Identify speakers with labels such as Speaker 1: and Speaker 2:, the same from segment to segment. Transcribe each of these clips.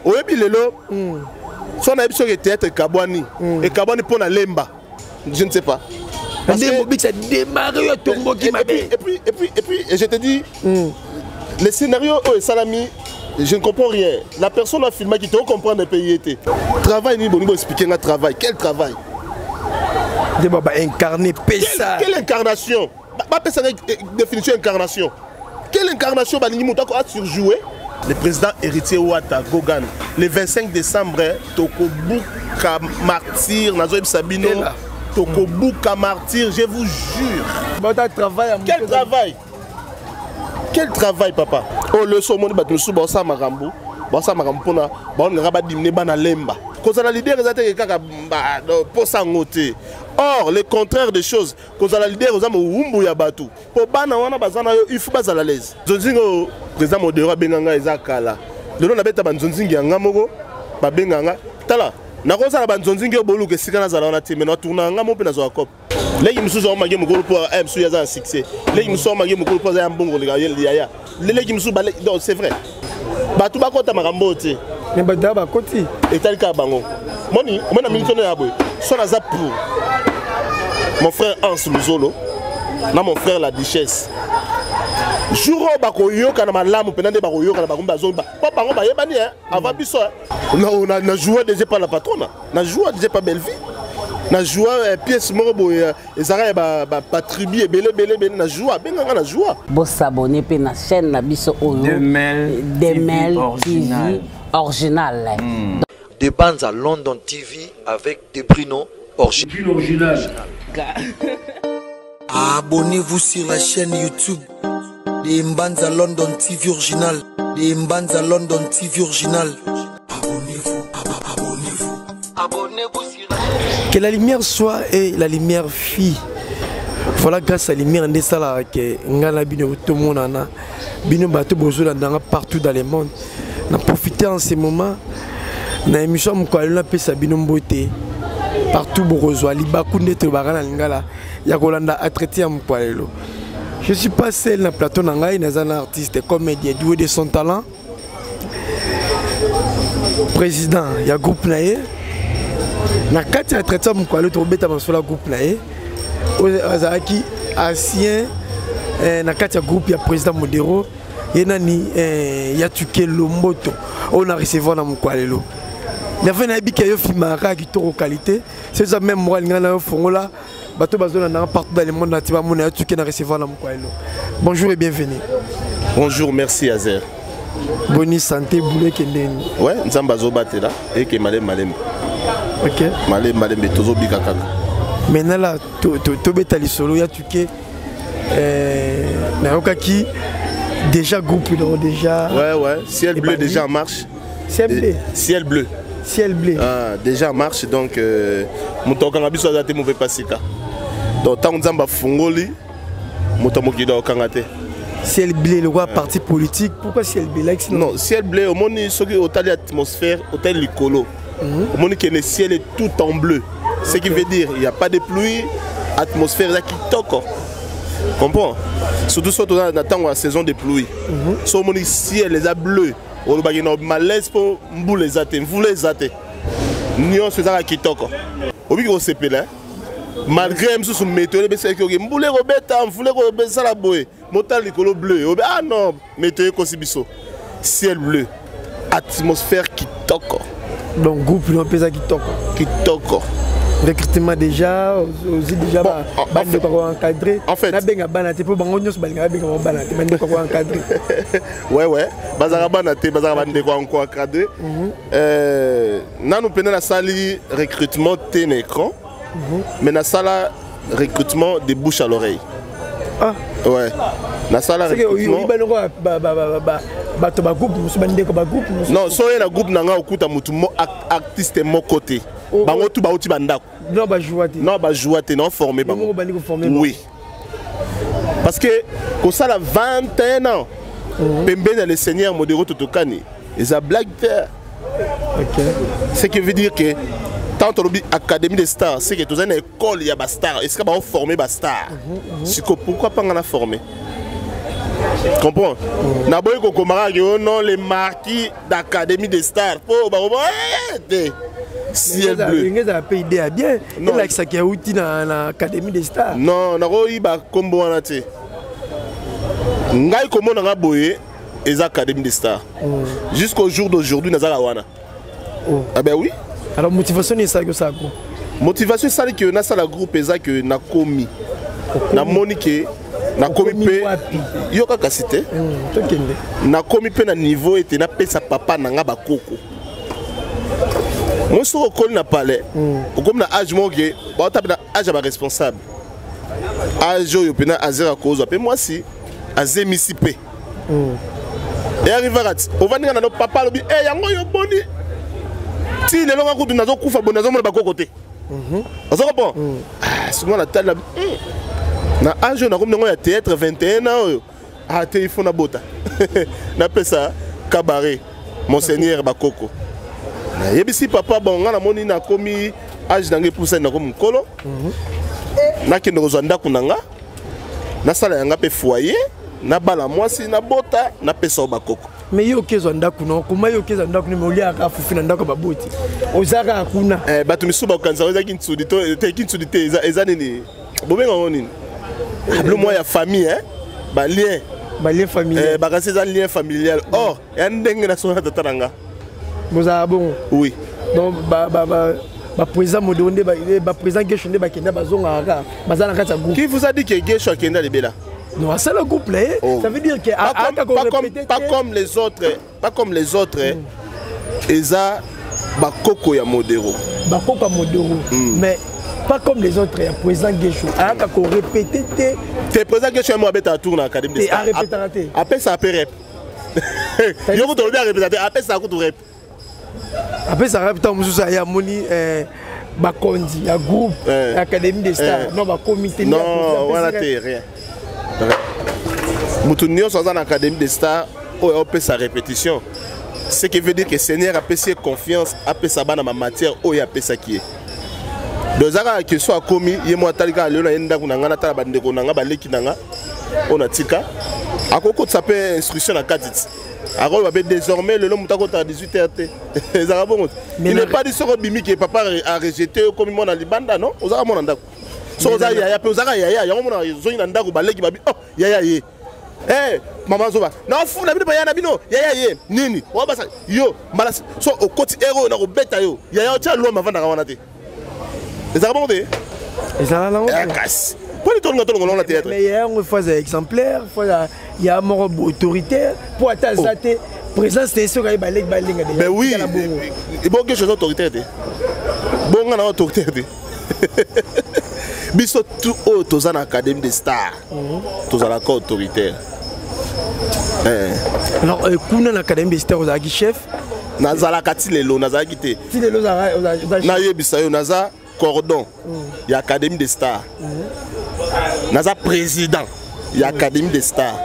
Speaker 1: Oyebi lelo, so nayebi soki théâtre ekabwani, ekabwani mpo na Lemba, je ne sais pas.
Speaker 2: Nde mobikisa démarre oyo atomboki mabe.
Speaker 1: Et puis et je te dis, le scénario oyo esalami, je ne comprends rien. La personne a filmé qui te comprendre pays te travail nini. Bolingo expliquer nga travail, quel travail?
Speaker 2: Nde ba incarné pesa.
Speaker 1: Quelle incarnation? Bapesanga définition incarnation. Quelle incarnation? Balingi moto ako asurjouer le président Héritier Wata Gogan. Le 25 décembre tokobuka Martyr. Nazoyebisa bino, tokobuka Martyr, je vous jure.
Speaker 2: Bata travail.
Speaker 1: Quel travail? Quel travail, papa? Oyo leso omoni bato mosusu baosala makambo, baosala makambo mpona baolingaka badimine bana Lemba. Kozala leader eza teke kaka posa yango te. Or le contraire des choses, kozala leader oza mowumbu ya bato, mpo bana wana baza na yo, il faut bazala l'aise. Nzonzingi oyo président Modero abenga ngai eza kala. Lelo nabeta banzonzingi ya nga moko, babenga nga. Tala, nakozala banzonzingi oyo boluka esika nazala wana te, me natourna nga mo mpe nazwaka cope. Leki mosusu aomange mokolo mpo mosusu aza na succès, leki mosusu aomange mokolo mpo aza ya mbongo koleka yaya leleki mosusu. Donc c'est vrai, bato bakota makambo oyo te.
Speaker 2: Me bato bakoti.
Speaker 1: Etali kaka bango. Moni omoni na minute ono ya boye, so naza pour mon frère Hans Luzolo na mon frère la Duchesse. Jour oyo bakoyokana malamu mpena nde bakoyokana, bakomi bazomba mpo bango bayebani avant biso. Na joue déjà pas la patronne, na joue déjà pas Bellevie, na joue pièce moko boye ezalaka ya batribu ebele ebele ebele. Na joue, abenganga na joue.
Speaker 3: Bosabone mpe na chaîne na biso oyo.
Speaker 4: Demel.
Speaker 3: Demel TV Original.
Speaker 5: De Banza London TV avec De Bruno Original.
Speaker 6: Original.
Speaker 5: Abonnez-vous sur la chaîne YouTube de Mbanza London TV Original. De Mbanza London TV Original. Abonnez-vous, abonnez-vous. Abonnez-vous sur la chaîne.
Speaker 2: Que la lumière soit et la lumière fut. Voilà, grâce à la lumière, nde esalaka ke ngai na bino tomonana. Bino bato bozolandanga partout dans le monde, na profiter en ce moment na émission ya mokolo napesa bino mbote partout bokozwa libaku nde tolobaka na lingala ya kolanda entretien ya mokolo lelo. Je suis pas seul na plateau na ngai, naza na artiste comédien doué de son talent, président ya groupe na ye. Na kati ya entretien ya mokolo tokobeta masolo ya groupe na ye oyo azalaki ancien na kati ya groupe ya président Modero. Ye nani? Ya Tuke Lomboto oyo na recevoir na mokolo lelo. Nafe nayebi ke yo filmaka kaka kitoko, qualité. C'est ça même moko alinga na yo fongola bato bazolandanga partout dans le monde na ti bamona ya Tuke na recevoir na mokolo lelo. Bonjour et bienvenue.
Speaker 1: Bonjour, merci Azer.
Speaker 2: Boni santé, boulot ekendeni?
Speaker 1: Ouais, Nzambe azobatela, eke malembe malembe. Malembe malembe, tozobika kaka.
Speaker 2: Maintenant là, tobeta lisolo ya Tuke. Nayokaki déjà groupe donc déjà.
Speaker 1: Ouais, Ciel Bleu déjà en marche.
Speaker 2: Ciel Bleu.
Speaker 1: Ciel Bleu.
Speaker 2: Ciel Bleu.
Speaker 1: Ah, déjà en marche. Donc moto akanga biso aza te, mauvais pasika. Donc ntango Nzambe afungoli, moto mokili akokanga te.
Speaker 2: Ciel Bleu, le roi parti politique, pourquoi Ciel Bleu? Like,
Speaker 1: non, Ciel Bleu, omoni soki otali atmosphère, otali likolo, omoni ke le ciel est tout en bleu, ce qui veut dire il y a pas de pluie, atmosphère eza kitoko, comprends? Surtout soki toza na ntango ya saison de pluie, so omoni ciel eza bleu, olobaki na malaise mpo mbula eza te, mvula eza te, nyonso ezaka kitoko, obiki kosepela malgré mosusu météo ebesaki oke mbula ekobeta, mvula ekosala boye, motala likolo bleu, obe ah non, météo ekosi biso. Ciel bleu, atmosphère kitoko.
Speaker 2: Donc groupe no mpenza kitoko.
Speaker 1: Kitoko.
Speaker 2: Recrutement déjà ozwi déjà bandeko ko encadrer?
Speaker 1: En fait,
Speaker 2: nabenga bana te mpo bango nyonso balingaka babenga bango bana te, bandeko ko encadrer.
Speaker 1: Ouais, bazalaka bana te, bazalaka bandeko ya ko encadrer. Nanu mpena nasali recrutement te na écran, mais nasala recrutement de bouche à l'oreille.
Speaker 2: Ah.
Speaker 1: Ouais, nasala
Speaker 2: recrutement bato bagroupe mosusu, bandeko bagroupe mosusu.
Speaker 1: Non, so oye na groupe na ngai, okuta motu artiste moko te. Bango tu bauti bandako.
Speaker 2: Non, bajoua te.
Speaker 1: Non, bajoua te, non, forme bango. Oui, parce que kosala 21 ans pembeni ya le seigneur Modero Totokani eza blague te. Ce qui veut dire que tant tolobi Académie des stars, c'est que tozali na école ya bastar, esika baoforme bastar. Siko pourquoi pas nga na forme? Comprends? Naboyi kokomaka ke oh non, le marquis d'Académie des Stars, po bakoma te ciel bleu.
Speaker 2: Ndenge ezala mpe idée ya bien.
Speaker 1: Non.
Speaker 2: Elakisaki auti na Académie des Stars.
Speaker 1: Non, nakoyiba nkombo wana te. Ngai komona nga boye eza Académie des Stars jusqu'au jour d'aujourd'hui, nazala wana.
Speaker 2: Oh.
Speaker 1: Ah ben oui.
Speaker 2: Alors motivation nini esalaki osala groupe?
Speaker 1: Motivation esali ke nasala groupe eza ke nakomi, namoni ke nakomi
Speaker 2: Okomi
Speaker 1: mpe
Speaker 2: wapi?
Speaker 1: Yo kaka si te.
Speaker 2: Tokende.
Speaker 1: Nakomi mpe na niveau ete napesa papa na nga bakoko. Moi soki okoli na palais, okomi na age moko ke baota mpe na age ya baresponsable, age oyo mpena azera kozwa mpe mwasi azemisi mpe eyarrivaka ti ovandi nga nano. Papa alobi e yango oyo boni ti lelo nga kutu nazokufa boye, nazomona bakoko te. Ozo comprendre? Souvent natali na na age oyo nakomi nango ya théâtre, 21 ans oyo, ah te, il faut nabota, napesa cabaret Monseigneur bakoko. Nayebisi papa: bon, nga namoni nakomi age na ngai epusani, nakomi mokolo, nakende kozwa ndako na nga, nasala yanga mpe foyer, nabala mwasi, nabota, napesa yo bakoko.
Speaker 2: Mais yo okezwa ndako na koma, yo okezwa ndako nini? Oliaka fufu na ndako ya baboti, oza kaka kuna.
Speaker 1: Eh, bato misusu bakokanisa eza kintsudi to te. Kintsudi te, eza nini, bobenga yango nini? Ah, bilo mwa ya famille, eh? Balien.
Speaker 2: Balien familial.
Speaker 1: Eh, bakasi eza lien familial, or ya ndenge nasonga na tata na nga.
Speaker 2: Bozala bongo?
Speaker 1: Oui.
Speaker 2: Donc baprésident Modero nde baprésident Gesho nde bakenda, bazongaka kaka, baza na kati ya groupe.
Speaker 1: Qui vous a dit que Gesho akenda libela?
Speaker 2: Non, asala groupe na ye.
Speaker 1: Oh.
Speaker 2: Ça veut dire que
Speaker 1: Pas
Speaker 2: aka
Speaker 1: comme, pas comme,
Speaker 2: korépéter
Speaker 1: pas
Speaker 2: te.
Speaker 1: comme les autres, pas comme les autres, eza bakoko ya Modero.
Speaker 2: Bakoko ya Modero, mais pas comme les autres ya président Gesho, ayaka korépéter te.
Speaker 1: Te, président Gesho ye mo abetaka tour na Académie de
Speaker 2: Te,
Speaker 1: Star.
Speaker 2: arépétaka te.
Speaker 1: Apesaka mpe rep. Yo kutu olobi arépéta te, apesaka kutu rep.
Speaker 2: Apesaka ntango mosusu aye amoni bakonzi ya groupe
Speaker 1: Eh.
Speaker 2: ya Académie des Stars.
Speaker 1: Eh.
Speaker 2: Non, bakomi te.
Speaker 1: Non, wana te, rien. Moto nyonso aza na Académie des Stars oyo aopesa répétition, ce qui veut dire que Seigneur apesi ye confiance, apesa bana bamatière oyo apesaki ye. Donc eza kaka question akomi ye mo atali kaka lelo na ye ndako na ngai, natala bandeko na ngai, baleki na nga oyo natika, akokotisa mpe instruction na kati ti akoloba mpe désormais lelo moto akotaka 18 heures te. Ezalaka bongo te.
Speaker 2: Mais
Speaker 1: Il n'est pas dit soki obimi ke papa a rejeté yo, komi mwana libanda. Non, ozaka mwana ndako. Soki oza yaya mpe ozaka yaya yango, mona ozongi na ndako, baleki babi: oh, yaya ye. Eh, mama azoba nafuna bino, baya na bino, yaya ye nini obasa yo mbala. So okoti ere oyo nakobeta yo. Yaya otya lwamba, avandaka wana te. Ezalaka bongo te.
Speaker 2: Ezala nango.
Speaker 1: Eh, kasi mponi tolinga tolongola wana théâtre.
Speaker 2: Mais ya yango fo aza exemplaire, fo ya moko autoritaire, mpo ata aza te, présence te, soki aye, baleki balenga.
Speaker 1: Ben oui.
Speaker 2: Déjà bongo.
Speaker 1: Ebongo quelque chose autoritaire te, bonga na autoritaire te. Biso tout oyo toza na Académie des Stars tozalaka autoritaire. Eh.
Speaker 2: Alors kuna na Académie des Stars ozalaki chef?
Speaker 1: Nazalaka ti lelo, nazalaki te.
Speaker 2: Ti lelo oza chef?
Speaker 1: Nayebisa yo, naza cordon ya Académie des Stars, naza président ya Académie des Stars.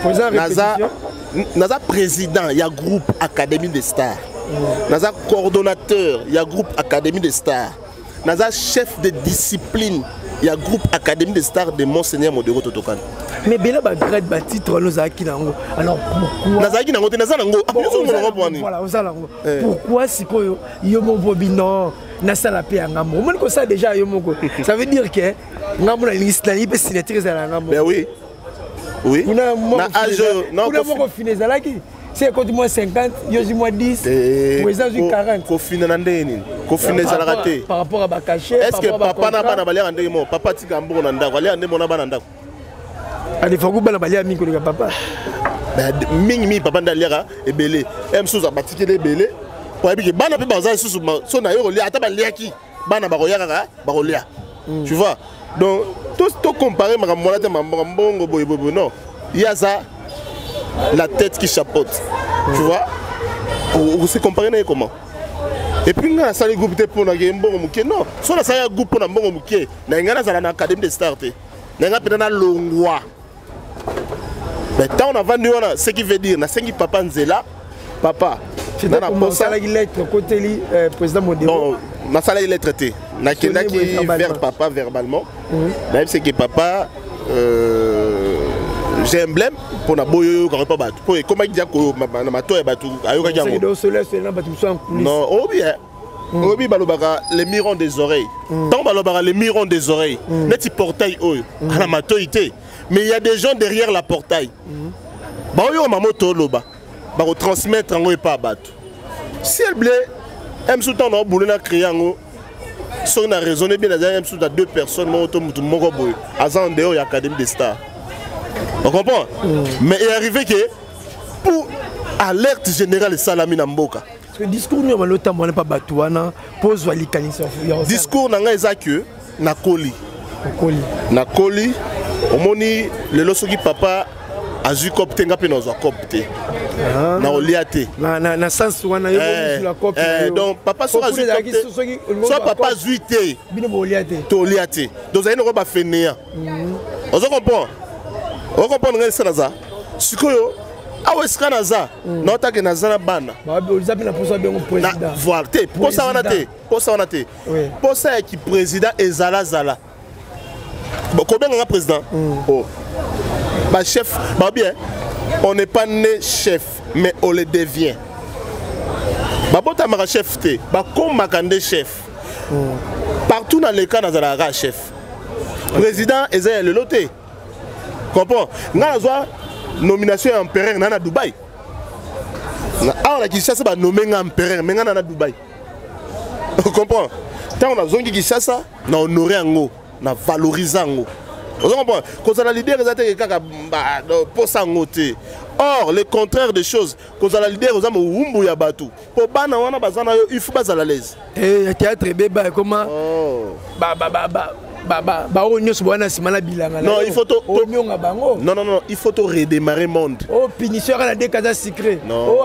Speaker 2: Président
Speaker 1: Naza
Speaker 2: répétition.
Speaker 1: Naza président ya groupe Académie des Stars, naza coordonnateur ya groupe Académie des Stars, naza chef de discipline ya groupe Académie des Stars de Monseigneur Modero Totokani.
Speaker 2: Mais bela bagrade, batitre wana ozalaki nango, alors pourquoi?
Speaker 1: Nazalaki nango te, naza nango.
Speaker 2: Bon,
Speaker 1: nyonso monango mpo wani.
Speaker 2: Voilà, oza nango.
Speaker 1: Eh.
Speaker 2: Pourquoi sikoyo yo moko obi non, nasala mpe ya ngambo? Omoni kosala déjà yo moko, ça veut dire que ngambo nalingi, nalingi mpe signature ezala ya ngambo.
Speaker 1: Ben oui.
Speaker 2: Kuna
Speaker 1: na age oyo non,
Speaker 2: kuna moko fine ezalaki se ekoti mwa 50, yo zwi mwa 10,
Speaker 1: Eh,
Speaker 2: président zwi 40.
Speaker 1: Kofina na ndenge nini? Kofina ezalaka te.
Speaker 2: Par rapport à bacachet.
Speaker 1: Est ce que papa na bana baliaka ndenge moko? Papa atika mbongo na ndako, aliaka ndenge moko na bana ndako?
Speaker 2: Adefaku bana balia mingi koleka papa.
Speaker 1: Ben, mingi mingi papa nde aliaka ebele. E mosusu batikeli ebele po ayebi ke bana mpe baza lisusu so na yo kolia. Ata baliaki, bana bakoya kaka bakolia, tu vois? Donc tocompare makambo wana te, makambo mbongo boye boye boye, non. Ye aza la tête qui chapeaute, tu vois? Okose compare na ye comment? Et puis ngai nasali groupe te mpo nake mbongo moke, non. So nasali ya groupe mpo na mbongo moke, na ngai nazala na Académie de Star te, na ngai mpenza nalongwa. Mais ntango navandi wana, ce qui veut dire nasengi papa nzela, papa nga na posa.
Speaker 2: Osalaki lettre okoteli président Modero?
Speaker 1: Non, nasalaki lettre te, nakendaki
Speaker 2: Sonné, verbalement.
Speaker 1: vers papa verbalement. Nayebisi ke papa, J'ai emblème mpona boyo oyokaka mpa bato mpo ekomaki dia na matoi ya bato ayokaki yango. Non, obi oyebi balobaka les murs ont des oreilles. Ntango balobaka les murs ont des oreilles, neti portail oyo ana matoi te, mais il y a des gens derrière la portail baoyoka mamo tooloba, bakotransmettre yango epa ya bato. Ciel bleu msu, ntango na obule na créer yango, soki na raisonne bien, nazali msu na deux personnes, moko to motu moko boye aza en dehors ya Académie des Stars, on comprend. Mais est arrivé que pour alerte générale esalami na mboka.
Speaker 2: Discours nini balotambola mpa bato wana mpo ozwa likanisi?
Speaker 1: Discours na ngai eza ke nakoli.
Speaker 2: Okoli.
Speaker 1: Nakoli. Omoni lelo, soki papa azwi cope te, nga mpe nazwa cope te, nakolia te.
Speaker 2: Na sens wana yo.
Speaker 1: Donc papa soki azwi cope te, so papa azwi te,
Speaker 2: bino bolia te.
Speaker 1: Tolia te. Tozali noko bafainéant, ozo comprendre? Ocomprendre ngai esika naza sikoyo awa, esika naza naotake, naza na bana.
Speaker 2: Oza mpe na posa bengo président?
Speaker 1: Voilà te, posa wana te, posa wana te. Posa ya kiprésident ezalazala kobenganga président. Oh, bachef babi, on n'est pas né chef, mais on le devient. Babotamaka chef te, bakomaka nde chef. Partout na leka, nazalaka kaka chef. Président eza ya lelo te, comprend? Ngai nazwa nomination ya empereur na Dubai. Awa na Kinshasa banome nga empereur, me ngai na Dubai, comprend? Ntango nazongi Kinshasa, na honore yango, na valorize yango, ozo comprendre? Kozala leader eza teke kaka posa yango te. Or le contraire des choses, kozala leader oza mowumbu ya bato, mpo bana wana baza na yo, il faut bazala l'aise.
Speaker 2: Ya théâtre ebeba, ekoma baoyo nyonso boya na nsima na bilanga.
Speaker 1: Non, il faut to
Speaker 2: onyonga bango.
Speaker 1: Non, non, non, il faut to redémarrer monde.
Speaker 2: O punition kaka na de kaza sucré.
Speaker 1: Non.
Speaker 2: O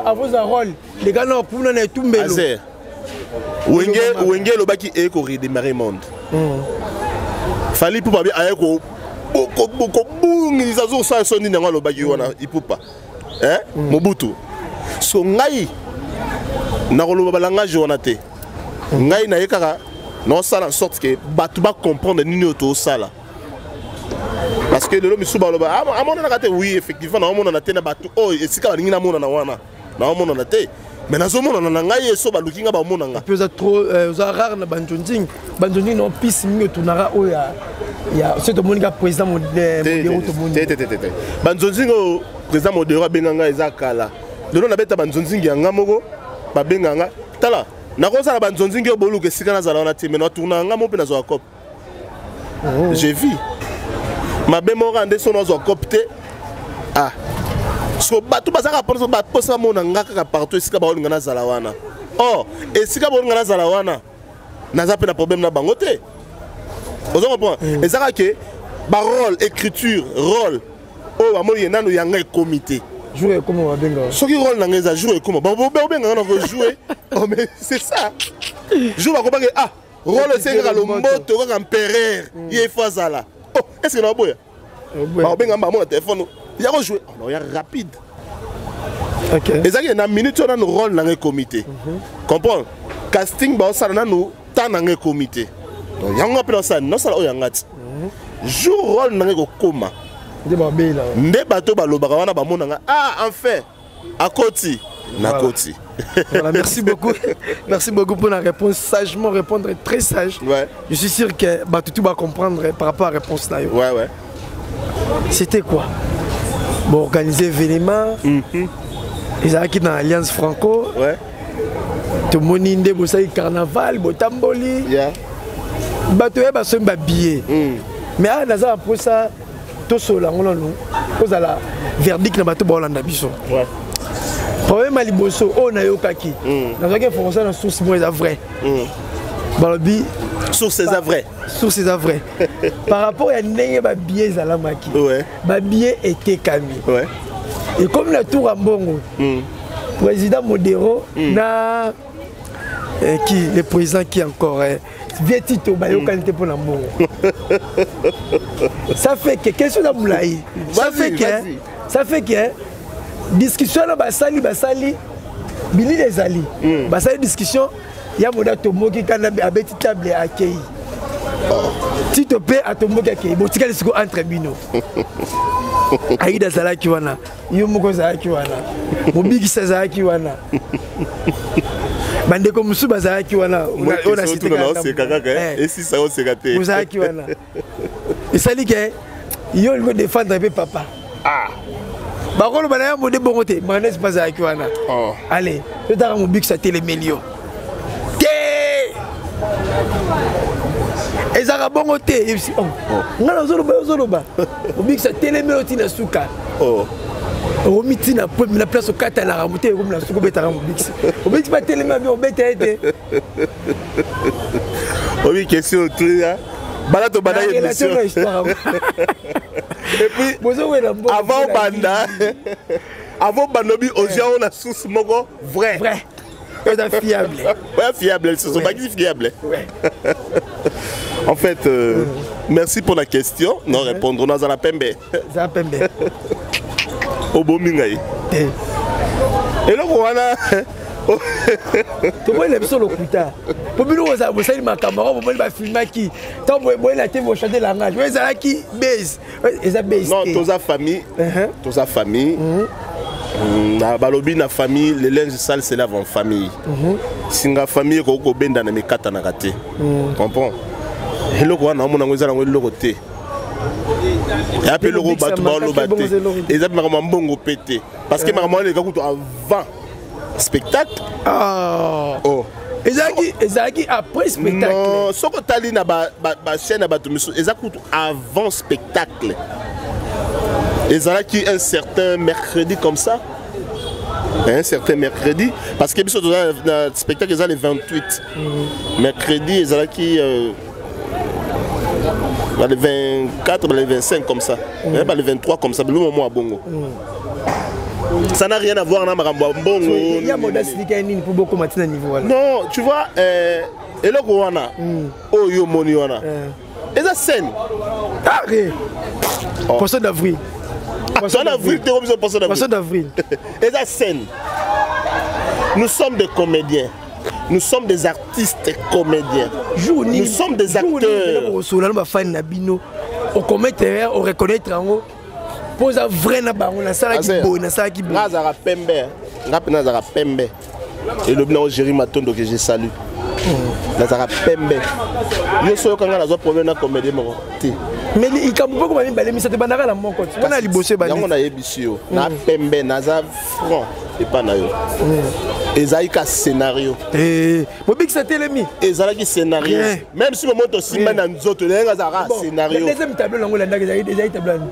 Speaker 2: avoza rôle leka na kuna na etumbelo.
Speaker 1: Azer Wenge, Wenge elobaki eye koredémarrer monde. Fally Ipupa bi aye kobungisa, azosala so nini yango alobaki wana Ipupa, Mobutu. So ngai nakoloba balangage wana te. Ngai naye kaka naosala en sorte ke bato bacomprendre nini oyo toosala, parce que lelo misusu baloba amonanaka te. Oui, effectivement, naomonana te na bato oyo esika balingi namonana wana, naomonana te, mais nazomonana na ngai ye so baluki nga, bamona nga.
Speaker 2: Mpe oza trop, oza rare na banzonzing. Banzonzing na pisi mingi otunaka oyo ya so tomoni ka président Modero, tomoni.
Speaker 1: Te, te, te, te. Banzonzingi oyo président Modero abenga ngai eza kala. Lelo nabeta banzonzingi ya nga moko, babenga nga. Tala, nakozala banzonzingi oyo boluka esika nazala wana te, mais natourna nga mo mpe nazwaka cope. Je vis mabe moko nde so nazwa cope te. Ah, so bato bazalaka mposa bamona nga kaka partout esika baolinga nazala wana. Or esika baolinga nazala wana, naza mpe na problème na bango te, oza comprendre? Eza kaka ke barôle, écriture, rôle oyo bamoni ye nano yanga ekomi te.
Speaker 2: Jour ekoma, babengaka.
Speaker 1: Soki rôle nanga eza, jour ekoma, obengaka na kojouer. Oh, mais c'est ça, jour bakobake, ah, rôle esengaka kaka lomboto kaka empereur ye ifo azala. Oh, est ce que naoboya? Bakobenga, bamona telefone ya kojouer ya rapide. Ezalaki na minute oyo nanu rôle nanga ekomi te, comprendre? Casting baosala nanu, temps nanga ekomi te. Donc yango mpe nasala, nasala oyo yanga ti jour rôle nanga ekokoma.
Speaker 2: Nde babela.
Speaker 1: Nde bato balobaka wana bamonanga, ah, enfin akoti, nakoti.
Speaker 2: Voilà, merci beaucoup. Merci beaucoup pour la réponse. Sagement répondre, très sage. Je suis sûr que bah, tout va comprendre par rapport à la réponse là. C'était quoi? Bon, organiser événement. Ils dans l'Alliance Franco. Tomoni nde bosali carnaval, botamboli. Bato ya basombi babillet. Mais ah, naza na mposa tosolola yango nanu, ozala verdict na bato baolanda biso. Problème ya liboso oyo nayokaki, nazwaki information na source moko eza vrai, balobi
Speaker 1: Source eza vrai.
Speaker 2: Source eza vrai par rapport ya ndenge babillet ezalamaki. Babillet etekami, ekomi na tour ya mbongo. Président Modero na qui, le président qui encore, vieux Tito, bayokani te mpo na mbongo. Ça fait que question na molai, ça fait que
Speaker 1: Vas-y.
Speaker 2: ça fait que discussion wana basali bilili ezali, basali discussion ya moda, tomoki kana abeti table, akei. Tito mpe atomboki, akei, botikali siko entre bino. Aida azalaki wana, yo moko ozalaki wana, mobikisi azalaki wana, bandeko mosusu bazalaki wana.
Speaker 1: Oyo naseka kaka esisa, oseka te.
Speaker 2: Ozalaki wana, esali ke yo olingi odefendre mpe papa.
Speaker 1: Ah.
Speaker 2: Bakoloba na ya mode bongo te, manes mpe azalaki wana.
Speaker 1: Oh.
Speaker 2: Ale totaka, mobikisi atelemeli yo te, ezalaka bongo te. Yebisi, oh. Ngai nazoloba, yo ozoloba. Mobikisi atelemeli yo ntina suka.
Speaker 1: Oh.
Speaker 2: Okomi ntina na place okatanaka mote, ekomi na suka, obetaka mobikisi. Mobikisi mpe atelemi abi, obeta ye te.
Speaker 1: Obi question otuna bala, tobandaki émission et puis avant obanda, avant obanda, obi ozwi yango na source moko vrai.
Speaker 2: Vrai, eza fiable.
Speaker 1: Ouais, fiable lisusu, obakisi fiable.
Speaker 2: Ouais.
Speaker 1: En fait, merci pour la question. Non, répondre nazala pembe.
Speaker 2: Eza pembe.
Speaker 1: Obomi ngai.
Speaker 2: Te.
Speaker 1: Eloko wana.
Speaker 2: Toboyela biso lokuta, po bino kozala bosali makambo yango, bomoni bafilmaki ntango boyela te, bochange langage. Oyo ezalaki base, eza base.
Speaker 1: Non, toza famille, toza famille. Na balobi na famille, le linge sale se lave en famille. Singa famille ekoki kobendana, mikatanaka te. Comprend? Eloko wana omona yango, eza nango eloko te, eya mpe eloko bato baoloba te, eza mpe makambo ya mbongo mpe te, parce que makambo wana eleka kutu avant spectacle.
Speaker 2: Oh.
Speaker 1: Oh.
Speaker 2: Ezalaki après spectacle.
Speaker 1: Non, soki otali na bachaîne ya bato misusu, eza kutu avant spectacle. Ezalaki un certain mercredi comme ça, un certain mercredi, parce que biso toza na spectacle, eza le 28. Mercredi ezalaki ba le 24, ba le 25 comme ça, ba le 23 comme ça, biloko mwa bongo. Ça n'a rien à voir na makambo ya mbongo.
Speaker 2: Ya modasi nini mpo bokoma ntina niveau wana?
Speaker 1: Non, tu vois, eloko wana oyo omoni wana eza scène.
Speaker 2: Ah, poisson d'avril.
Speaker 1: Poisson d'avril te, biso poisson d'avril.
Speaker 2: Poisson d'avril.
Speaker 1: Eza scène. Nous sommes des comédiens, nous sommes des artistes comédiens.
Speaker 2: Jour.
Speaker 1: Nous sommes des acteurs.
Speaker 2: Osola na bafani na bino, okommettre erreur, oreconnaître yango mpo oza vrai na bango: nasalaki boye, nasalaki boye.
Speaker 1: Nga azalaka pembe, nga mpe nazalaka pembe. Elobi nango Géri Matondo que je salue. Nazalaka pembe. Yo so oyoka nga nazwa problème na comédie moko te.
Speaker 2: Mais likambo mpo koma mibale, misato, ebandaka na moko ti wana liboso ebandi.
Speaker 1: Yango nayebisi yo, na pembe, naza franc epa na yo. Ezalaki ka scénario.
Speaker 2: Bobikisa telemi.
Speaker 1: Ezalaki scénario. Même si momo tosimba na nzoto, ndenge azalaka scénario.
Speaker 2: Deuxième tableau nango elandaki, ezalaki tableau yani?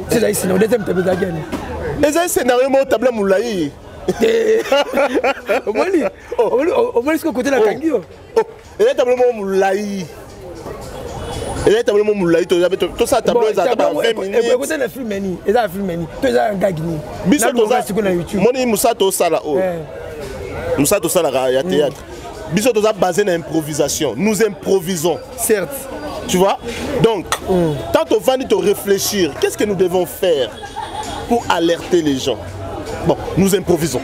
Speaker 2: Si ezalaki scénario, deuxième tableau ezalaki yani?
Speaker 1: Ezali scénario moko, tableau molai.
Speaker 2: Omoni, omoni sikoyo kote nakangi yo.
Speaker 1: Ezali tableau moko molai, ezali tableau moko molai. Tosala tableau ezala ba 20 minutes.
Speaker 2: Ekota na film nini? Eza na film nini to eza na gag nini?
Speaker 1: Biso toza
Speaker 2: sikoyo na YouTube.
Speaker 1: Moni mosala tosala oyo, mosala tosalaka ya théâtre, biso toza basé na improvisation. Nous improvisons.
Speaker 2: Certes.
Speaker 1: Tu vois, donc tant ovandi to réfléchir qu'est-ce que nous devons faire pour alerter les gens, bon, nous improvisons.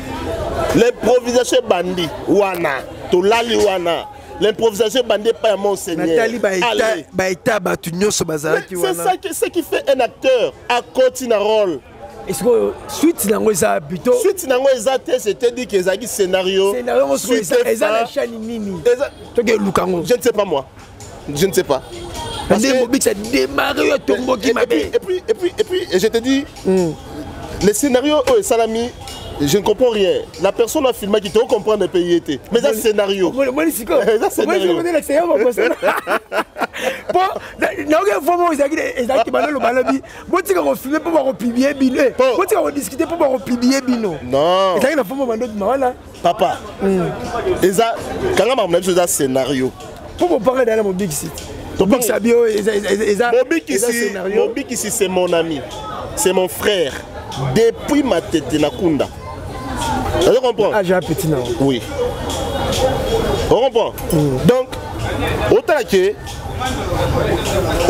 Speaker 1: L'improvisation ebandi wana, tolali wana, l'improvisation ebandi epai ya monseigneur.
Speaker 2: Natali baeta, bato nyonso bazalaki.
Speaker 1: C'est ça, ce qui fait un acteur, akoti na rôle.
Speaker 2: Sikoyo suite nango eza plutôt?
Speaker 1: Suite nango eza te. C'était dit que ezalaki scénario.
Speaker 2: Scénario eza na chaîne nini? Toke eluka yango.
Speaker 1: Je ne sais pas, moi je ne sais pas.
Speaker 2: Nde mobikisa démarre oyo atomboki mabe.
Speaker 1: Et puis je te dis, le scénario oyo esalami, je ne comprends rien. La personne a filmé qui te comprendre pays te, mais eza scénario.
Speaker 2: Moni sikoyo.
Speaker 1: Eza scénario.
Speaker 2: Po naoki fo ezalaki balolo, balobi botika kofilme mpo bakopublier bino, botika kodiscuter mpo bakopublier bino.
Speaker 1: Non.
Speaker 2: Ezalaki na fomo bando bima wana.
Speaker 1: Papa, eza kanga makambo na biso, eza scénario.
Speaker 2: Mpo bopanga dala mobikisi, tobikisa bio, eza
Speaker 1: Mobikisi, mobikisi c'est mon ami, c'est mon frère depuis Matete na Kunda. Tu comprends?
Speaker 2: Ah, j'ai un petit nom.
Speaker 1: Oui, on comprend. Donc otala ke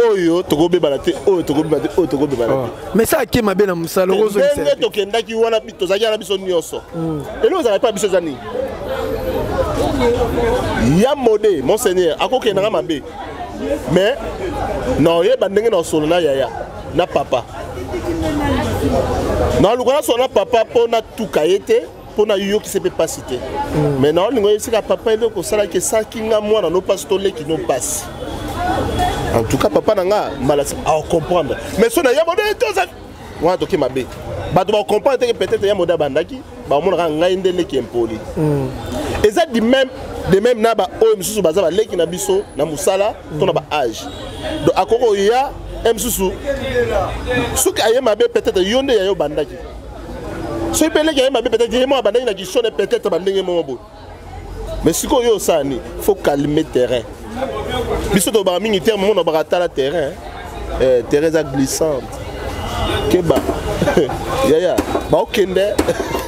Speaker 1: oyo tokobebana te, oyo tokobebana te, oyo tokobebana te.
Speaker 2: Mais ça ake mabe na mosala.
Speaker 1: Ndenge tokendaki wana, tozalaki wana biso nyonso. Eloko ezalaki mpa biso eza nini? Ya mode monseigneur akokendanga mabe. Mais naoyeba ndenge na osolo na yaya na papa, naluka nasolo na papa mpo natuka ye te, mpo nayokisa mpe mpasi te. Mais naolinga oyebisika papa eloko osalaki esalaki nga mwana no mpasi, toleki no mpasi. En tout cas, papa na nga mbala acomprendre. Mais so na ya mode toza wana, toke mabe, bato bacomprendre te ke peut-être ya mode abandaki, bamonaka ngai nde leki impoli. Eza du même de même na baoyo misusu baza baleki na biso na mosala to na baage. Donc akoki koya e mosusu, soki aye mabe, peut-être yo nde yayo obandaki. Soki mpe leki aye mabe, peut-être ye moko abandaki na kisone, peut-être bandenge moko boye. Mais sikoyo yo osala nini? Faut calmer terrain. Biso tobaka mingi terme mona baka tala terrain, terrain eza glissante, keba yaya baokende.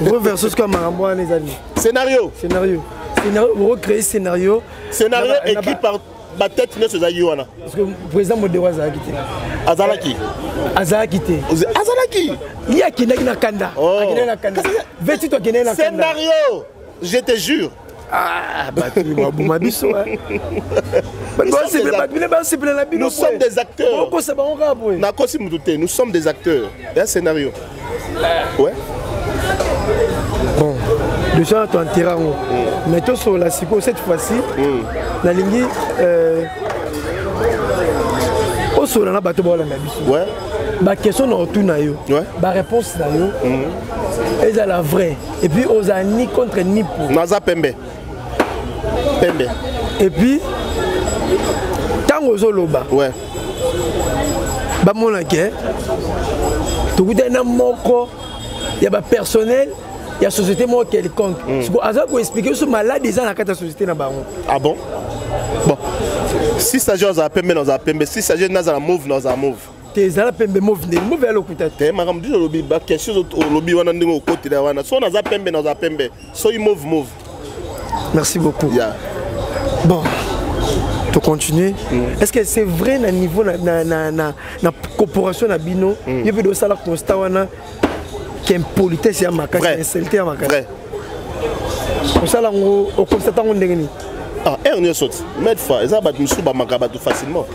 Speaker 2: Reverse sikoyo makambo wana eza nini?
Speaker 1: Scénario.
Speaker 2: Scénario, scénario, recréer scénario.
Speaker 1: Scénario écrit par batete nyonso ezalaki wana.
Speaker 2: Parce que président Modero azalaki te.
Speaker 1: Azalaki.
Speaker 2: Azalaki te.
Speaker 1: Azalaki.
Speaker 2: Ye akendaki na kanda.
Speaker 1: Oh.
Speaker 2: Akendaki na kanda, vetito akendaki na kanda.
Speaker 1: Scénario, je te jure.
Speaker 2: Ah, bato baboma biso, bato bino basepela na bino.
Speaker 1: Nous sommes des acteurs.
Speaker 2: Okosa bango kaka boye.
Speaker 1: Nakosi mutu te, nous sommes des acteurs ya scénario, ouais.
Speaker 2: Bon, déjà toenterre yango, mais tosolola sikoyo cette fois-ci. Nalingi osolola na bato baolanda biso. Baquestion na otuna yo, baréponse na yo ezala vrai, et puis ozala ni contre ni pour.
Speaker 1: Naza pembe pembe.
Speaker 2: Et puis ntango ozoloba, bamona ke tokutani na moko ya bapersonnel ya société moko quelconque. Siko aza koexpliquer biso malade eza na kati ya société na bango.
Speaker 1: Ah bon? Bon, si s'agit ozala pembe, nazala pembe. Si s'agit nazala mauve, nazala mauve.
Speaker 2: Te, ezala pembe, mauve ndenge mauve ya lokuta te.
Speaker 1: Te, makambo biso olobi, baquestion olobi wana, ndenge okotela wana, so naza pembe, nazala pembe, soki mauve, mauve.
Speaker 2: Merci beaucoup. Bon, to continuer. Est ce que c'est vrai na niveau na corporation na bino, yo mpe dosala constat wana qu'impolitesse ya makasi, insécurité ya makasi?
Speaker 1: Vrai.
Speaker 2: Osala yango, oconstate yango ndenge nini?
Speaker 1: Ah, heure nyonso ti maître fois eza bato mosusu bamaka bato facilement.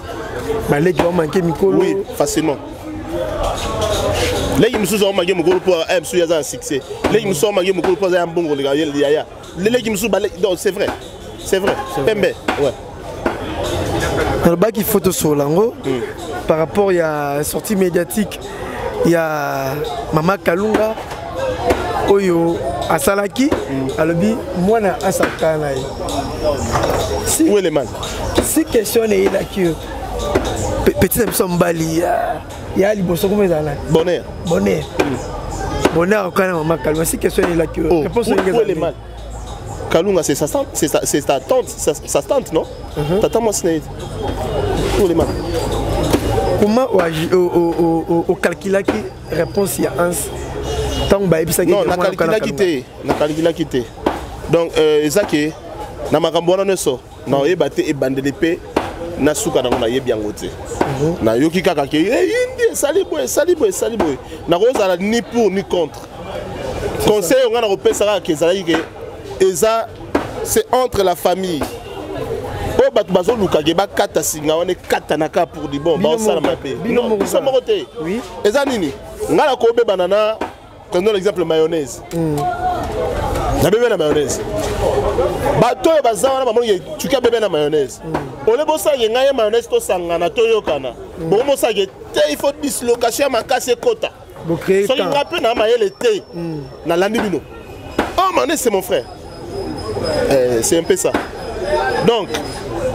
Speaker 2: Baleki bamanke mikolo.
Speaker 1: Oui, facilement. Leki mosusu aomake mokolo mpo mosusu aza na succès, leki mosusu aomake mokolo mpo aza ya mbongo koleka yaya, leki mosusu. Donc c'est vrai, c'est vrai, pembe, ouais.
Speaker 2: Nalobaki faut tosolola yango par rapport ya sortie médiatique ya mama Kalunga oyo asalaki. Alobi mwana asaka na ye.
Speaker 1: Si, où est le mal?
Speaker 2: Si question neyelaki yo, petit na biso ya mobali ya liboso, komo ezala nani?
Speaker 1: Bonheur.
Speaker 2: Bonheur, Bonheur akokana na mama Kalunga. Si question neyelaki yo,
Speaker 1: Oh,
Speaker 2: réponse
Speaker 1: où,
Speaker 2: ndenge
Speaker 1: où est le
Speaker 2: ezala?
Speaker 1: mal? Kalunga, c'est sa, c'est sa tante, sa tante, non? Tata mwasi na ye. Où est le mal?
Speaker 2: Comment ocalculaki réponse ya Hans ntango bayebisaki?
Speaker 1: Non, nakalkulaki te, nakalkulaki te. Donc eza ke na makambo wana nyonso naoyeba te ebandeli mpe na suka nango, nayebi yango te. Nayoki kaka ke eyindi, esali boye, esali boye, esali boye. Nakozala ni pour ni contre. Conseil oyo ngai nakopesa kaka ke ezalaki ke eza, c'est entre la famille oyo bato bazoluka ke bakata singa wana, ekatanaka pour du bon. Baosala mabe, biso moko te. Eza nini? Ngai nakobebana na, prenons l'exemple mayonnaise, nabebe na mayonnaise. Bato oyo baza wana bamoni tuki abebe na mayonnaise. Ole bosalake ngai ye mayonnaise, tosangana, toyokana bongo. Bosalake te, il faut dislocation ya makasi ekota. Soki nga mpe na mayele te, nalandi bino. Oh, mayonnaise, c'est mon frère. C'est un peu ça. Donc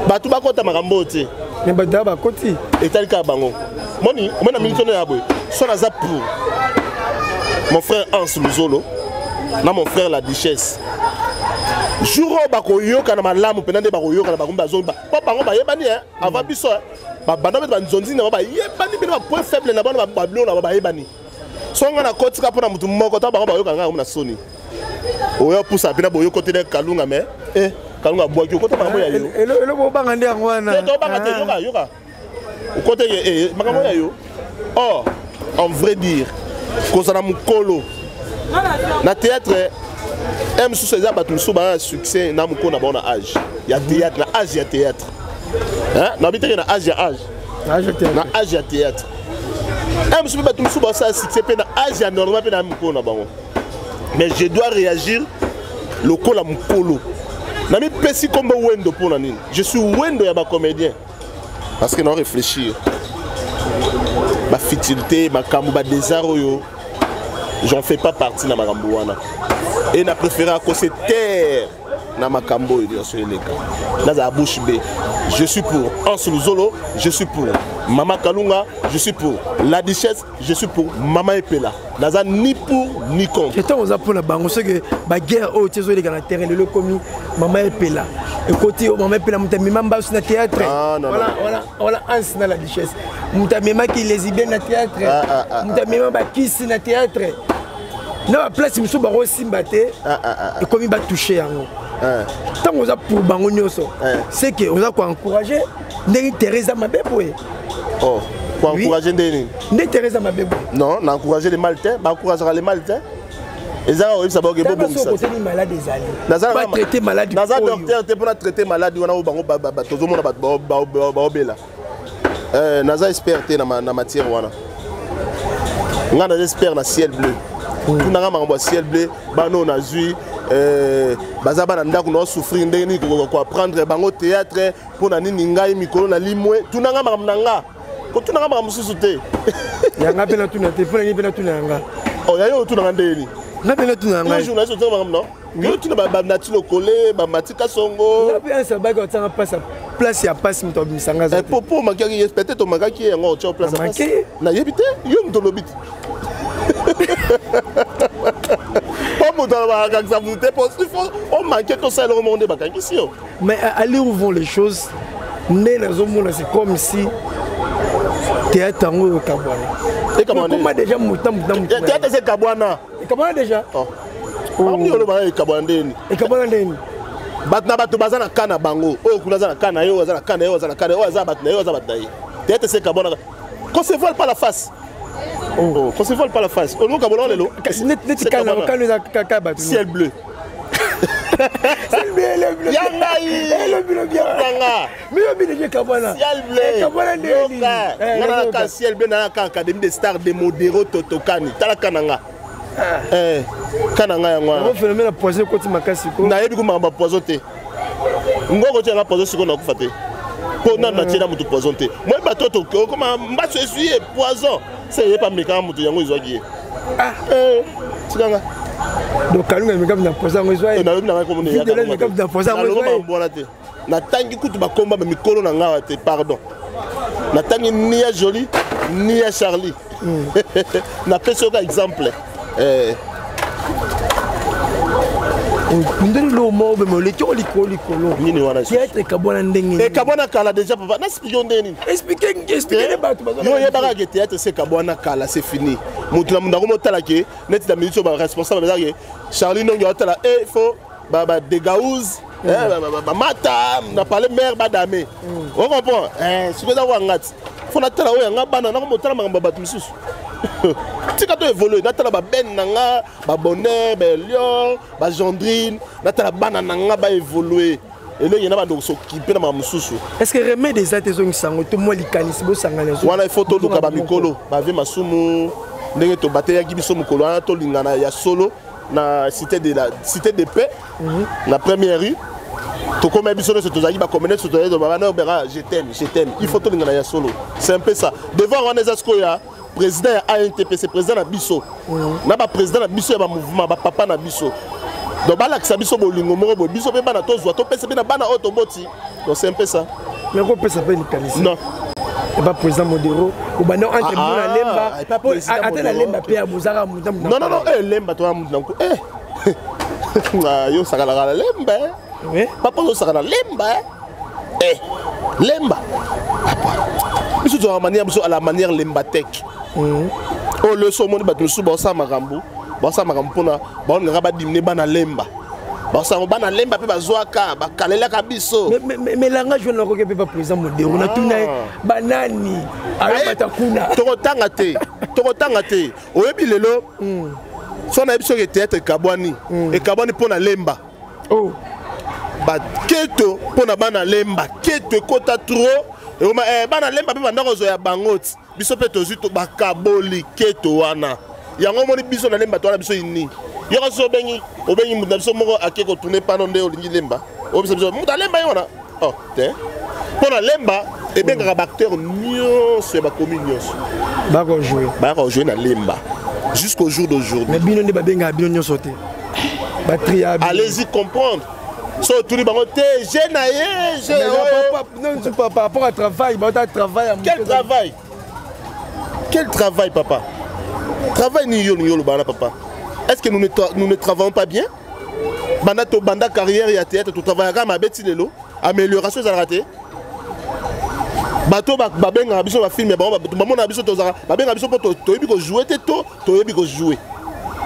Speaker 1: bato bakota makambo oyo te.
Speaker 2: Mais bato bakoti.
Speaker 1: Etali kaka bango. Moni omoni na minute oyo ya boye, so naza pour mon frère Hans Luzolo na mon frère la Duchesse, jour oyo bakoyokana malamu mpena nde bakoyokana, bakomi bazomba mpo bango bayebani avant biso. Babanda mpe banzonzi na bango, bayebani mpena bapoint faible na bango, babiloko na bango bayebani. So ngai nakotika mpo na motu moko ta bango bayokana, ngai na soni oyo apusa mpena boyo okotela Kalunga. Mais Kalunga abwaki, okota makambo ya yo.
Speaker 2: Eloko obanga nde yango wana.
Speaker 1: Tobanga te. Yoka, yoka, okote makambo ya yo. Or, en vrai dire, kozala mokolo na théâtre e mosusu eza bato mosusu baa na succès na mokolo na bango na age ya théâtre, na age ya théâtre. Nayebi teke na age ya age, na age ya théâtre. Mosusu mpe bato mosusu basala succès mpe na age ya normal mpe na mokolo na bango, mais je dois réagir lokola mokolo. Namipesi nkombo Wendo mpo na nini? Je suis Wendo ya bacomédien parce que nao réfléchir bafutilité, makambo badésart oyo, j'en fais pas partie na makambo wana et na préféré akose taire na makambo oyo nyonso eleka. Nazala bouche bée. Je suis pour Anse Luzolo, je suis pour Mama Kalunga, je suis pour la Duchesse, je suis pour Mama Epela. Naza ni pour ni contre.
Speaker 2: Ntango oza mpona bango, soki baguerre oyo ti ezoleka na terrain lelo, ekomi Mama Epela, ekoti Mama Epela moto amema mbasu na théâtre.
Speaker 1: Ah, non, non.
Speaker 2: Wana Anse na la Duchesse, moto amemaki lesbienne na théâtre, moto amema bakisi na théâtre, na baplace mosusu bakosimba te, ekomi batouche yango. Ntango oza pour bango nyonso, c'est que oza koencourage ndenge terrain eza mabe boye.
Speaker 1: Oh, koencourage ndenge nini?
Speaker 2: Nde terrain eza mabe boye.
Speaker 1: Non, na encourage le mal te, baencourageaka le mal te. Ezaka koyebisa bango bobongisa.
Speaker 2: Koteli malade ezali, batraite malade.
Speaker 1: Naza docteur te mpona traiter malade wana oyo bango tozomona bato baobela. Naza expert te na matière wana. Ngai naza expert na ciel bleu. Tunanga makambo ya ciel bleu. Bana oyo nazwi baza bana ndako, na osouffrir ndenge nini koapprendre bango théâtre, mpo na nini ngai mikolo na limwe. Tunanga makambo na nga, kotunanga makambo mosusu te.
Speaker 2: Yanga mpe natuna te, mpo na nini mpe natuna yanga?
Speaker 1: Oh, ya yo otunanga ndenge nini?
Speaker 2: Nga mpe natuna yanga.
Speaker 1: Journaliste otanga makambo no yo tuna banati lokole, bamati Kasongo.
Speaker 2: Nga mpe ansa baki otanga place, place ya pasi, moto abimisanga aza te.
Speaker 1: Po omakaki ye, peut-être omakaki ye yango otia place.
Speaker 2: Namanke?
Speaker 1: Nayebi te, yo moto olobi te, po moto alobaka motu te, po il faut omanke tosala eloko moko nde bakangisi yo.
Speaker 2: Mais à l'heure où vont les choses, nde nazomona, c'est comme si théâtre yango oyo ekabwana. Ekoma déjà moto na moto.
Speaker 1: Théâtre eza ekabwana.
Speaker 2: Ekabwana déjà.
Speaker 1: Makambo olobaka, ekabwana ndeni?
Speaker 2: Ekabwana ndeni?
Speaker 1: Bato na bato baza na ka na bango. Oyo kuna aza na ka na ye, oyo aza na ka na ye, oyo aza na ka na ye, oyo aza bato na ye, oyo aza bato na ye. Théâtre ese ekabwana, qu'on se voile pas la face. Oh, qu'on se voile pas la face. Olingo kabona lelo.
Speaker 2: Neti kano eza kaka bato.
Speaker 1: Ciel bleu. Ya ngai.
Speaker 2: Yanga miyobi deja ekabwana.
Speaker 1: Ciel bleu.
Speaker 2: Ekabwana ndeni?
Speaker 1: Nga na ka ciel bleu, na ka Académie des Stars de Modero Totokani. Tala ka na nga. Ka na nga yango wana.
Speaker 2: Phénomène ya poison ekoti makasi ko.
Speaker 1: Nayebi ko makambo ya poison te. Ngoko tianga poison sikoyo, nakufa te mpo nanu natiela motu poison te. Moi bato okoma mbaso esui ye poison se eyepa mekanga motu yango ezwaki ye. Tikanga.
Speaker 2: Donc Kalunga emeka na poison yango ezwa ye.
Speaker 1: Nalobi na ngai
Speaker 2: komona poison yango ezwa ye.
Speaker 1: Makambo wana te. Natangi kutu bakomba bamikolo na ngai te, pardon. Natangi ni ya Joli ni ya Charlie. Napesi yoka exemple.
Speaker 2: Ndeni lo moko beme oleki o likolo likolo.
Speaker 1: Nini wana?
Speaker 2: Théâtre ekabwana ndenge?
Speaker 1: Ekabwana kala déjà, papa. Naexplike yo ndenge nini?
Speaker 2: Explike nde bato.
Speaker 1: Yo oyebaka ke théâtre se ekabwana kala, c'est fini. Moto na moto akomotala ke neti na minute oyo baresponsable bazalaki Charlie Nongi aotala e faut badegause bamata na palais mare badame, ocomprend? Sikoyo eza wanga ti fo natala oyo yanga bana, nakomotala makambo ya bato misusu. Tika to évolue, natala babene na nga, babonheur, baelior, bagendrine, natala bana na nga baévolue elenge na bando kosokipe na makambo mosusu.
Speaker 2: Est ce que remède eza te ezongisa yango to mwa likanisi bosangana?
Speaker 1: Wana il faut toluka bamikolo bave masumu ndenge tobateyaki biso mokolo wana, tolingana ya solo na cité de la cité de paix, na première rue. Tokóma biso nyonso tozalaki bacommune, nyonso tozalaki bana obera je t'aime, je t'aime. Il faut tolingana ya solo, c'est un peu ça. Devoir wana eza sikoyo ya président ya ANTPC, président na biso na baprésident na biso ya bamouvement, bapapa na biso. Donc balakisa biso bolingo moko boye, biso mpe bana tozwa, topesa mpe na bana oyo toboti. Donc c'est un peu ça.
Speaker 2: Mais kopesa mpe likanisi?
Speaker 1: Non.
Speaker 2: Epa président Modero obanda entre bino na Lemba, ata na Lemba mpe ya bozaka.
Speaker 1: Non, non, non, Lemba toza mutu na yo osakalaka na Lemba. Papa, ozosaka na Lemba. Lemba, papa, biso tozalaka manière biso à la manière lembatek. Oyo leso omoni bato mosusu baosala makambo, baosala makambo mpona baolingaka badimine bana Lemba, baosango bana Lemba mpe bazwaka bakalelaka biso.
Speaker 2: Mais langage wana nakoki mpe pa président Modero, natuna ye banani ayobata kuna.
Speaker 1: Tokotanga te, tokotanga te. Oyebi lelo so nayebi soki théâtre ekabwani, ekabwani mpo na Lemba.
Speaker 2: Oh.
Speaker 1: Baketo mpo na bana Lemba, keto ekota trop. Ekoma bana Lemba mpe banda kozwa ya bango ti biso mpe tozwi to bakaboli keto wana. Yango omoni biso na Lemba, towana biso ini yoka. So obengi moto na biso moko ake kotourner pano nde olingi Lemba, oyebisa biso moto alemba ye wana. Oh te, mpo na Lemba ebengaka baacteur nyonso ya bacommune nyonso.
Speaker 2: Bakojouer.
Speaker 1: Bayaka kojouer na Lemba jusqu'au jour d'aujourd'hui.
Speaker 2: Mais bino nde babengaka bino nyonso te, batria.
Speaker 1: Allez-y comprendre. So otuni bango te, je na ye je.
Speaker 2: Non, par rapport à travail, bata travail ya.
Speaker 1: Quel travail? Quel travail, papa? Travail ni yo ni yo oloba na papa. Est ce que nous ne travaillons pas bien? Banda to banda carrière ya théâtre, totravaillaka mabe ti lelo. Amélioration ezalaka te. Bato babengaka biso bafilm, bango bamonaka biso, tozalaka, babengaka biso mpo toyebi kojouer te to toyebi kojouer.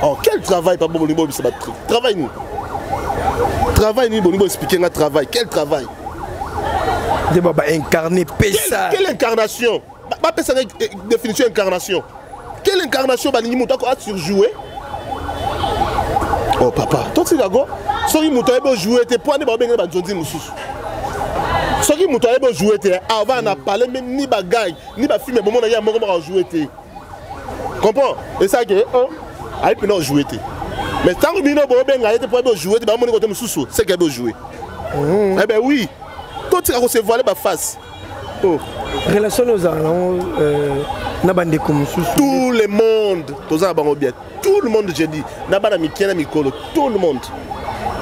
Speaker 1: Oh, quel travail, papa? Bolingi bobisa batruc. Travail nini? Travail nini bolingi boexpliquer nga? Travail, quel travail?
Speaker 2: Nde baincarne pesa.
Speaker 1: Quelle incarnation? Bapesanga définition incarnation. Quelle incarnation? Balingi moto ako asurjouer. Oh papa, totikako. Soki moto ayebi ojouer te, po ane babengeli banzonzi mosusu. Soki moto ayebi ojouer te, avant na parle même ni bagag ni bafilm, bomonaki ya moko moko ajouer te. Comprend esaki oh, ayebi mpena ojouer te. Mais ntango bino bobenga ye te po ayebi ojouer te, bamoni kote mosusu seke ayebi ojouer. Eh ben oui, totika kose voiler baface. Oh.
Speaker 2: Relation oyo ozala nango na bandeko mosusu?
Speaker 1: Tout le monde, toza na bango bien. Tout le monde, je dis, na bana mike na mikolo, tout le monde,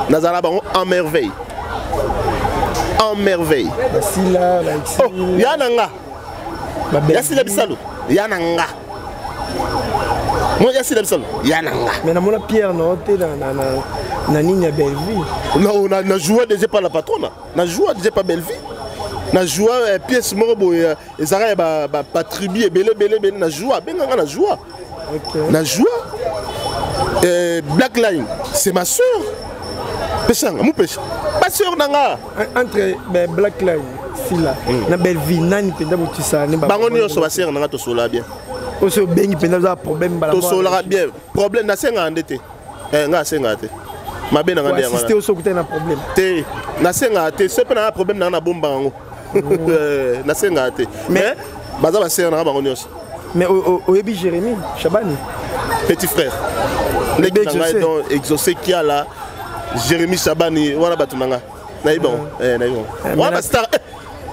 Speaker 1: nazala bango en merveille, en merveille.
Speaker 2: Basila.
Speaker 1: Oh, ya na nga ya Sila Bisalo, ya na nga mo ya Sila Bisalo, ya na nga.
Speaker 2: Mais namona Pierre nao te na nini ya Bellevue.
Speaker 1: Non, na joué déjà pas la patronne, na joué déjà pas Bellevue, na joué pièce moko boye ezalaka ya batribu ebele ebele ebele. Na joué, abenganga na joué. Na joué Black Line, c'est ma sœur. Peshanga mupesha, basœur na nga.
Speaker 2: Entre ben, Black Line, Sila na Bellevue, nani mpenza botisala ne?
Speaker 1: Bango nyonso basœur na nga, tosola bien.
Speaker 2: Oso obengi mpenza, oza problème mbala?
Speaker 1: Tosolaka bien. Problème nasengaka nde te. Nga asengaka te. Mabe na nga nde yango.
Speaker 2: Assiste oso okutani na problème?
Speaker 1: Te, nasengaka te. So mpe na nga problème na nga, nabombaka yango. Nasengaka te, mais baza basœur na nga bango nyonso.
Speaker 2: Mais oyebi Jérémy Chabani?
Speaker 1: Petit frère, leki na ngai. Donc Exaucé Kiala, Jérémy Chabani wana bato na nga, nayebi bango, nayebi bango wana bastar.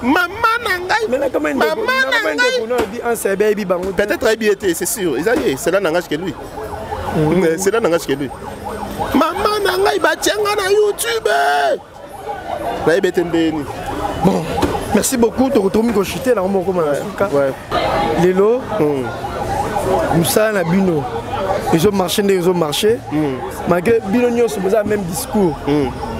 Speaker 1: Mama na ngai,
Speaker 2: mama na ngai ayebi bango.
Speaker 1: Peut-être ayebi ye te, c'est sûr. Eza ye, cela n'engage que lui. Cela n'engage que lui. Mama na ngai, batianga na YouTube, nayebi ete ndeni.
Speaker 2: Bon, merci beaucoup. Tokotomi kochute nango moko na suka. Lelo mosala na bino ezomarche ndenge ezomarche, malgré bino nyonso boza même discours,